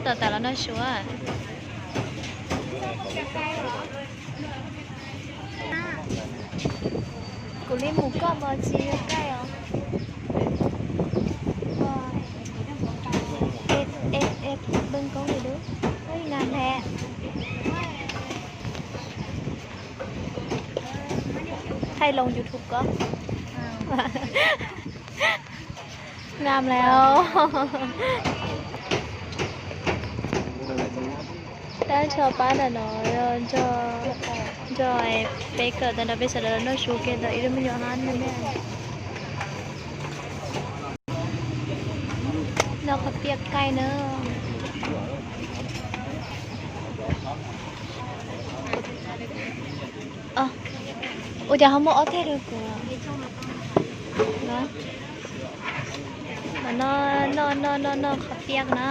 Tos tas los noj su. Kuv li mus koj mas tsis yuav kaij os. Ê, ê, ê, bưng cốc đi đu. Ôi, ngon thế. Hay lồng YouTube có. Ngon lắm. Tab tso pab ntawm no, nco, nco peb kawm ntawm no peb sawv daws noj su kiag ntawm ib lub me nyuam hab no ne. Noj qhov piaj kaij na. Ua cas ho muaj ob teg rau kuv? Noj, noj, noj, noj, noj qhov piaj na.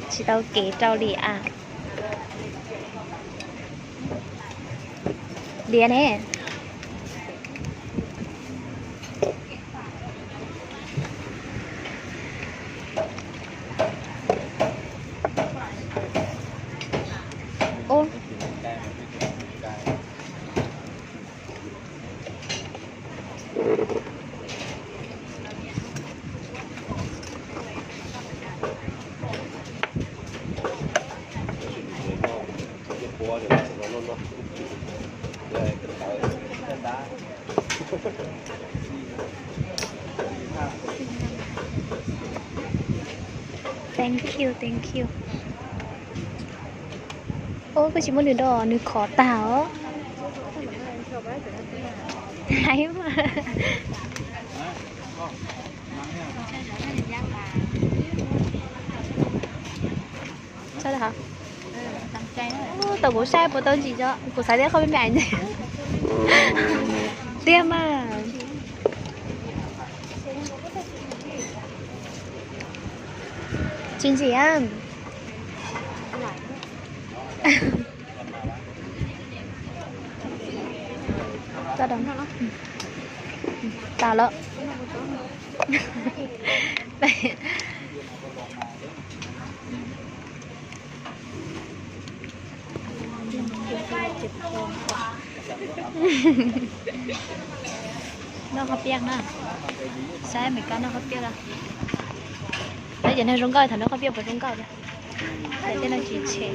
Tsis tau kev rau li as. Diav ne. Ub. Thank you, thank you. Ub, koj tsis muab nws do, nws khov tag os. Hais mas. Tau kuv saib puas tau ntsis tso, kuv xav tias qhov me me ntsis. Tiag mas. Tsis ntsim. Tau lawm. Noj qhov piaj na. Saib Meskas noj qhov piaj lawm. Tab cov neeg zoo nkauj thaum noj qhov piaj puas zoo nkauj tiag. Tej no tsis tshem.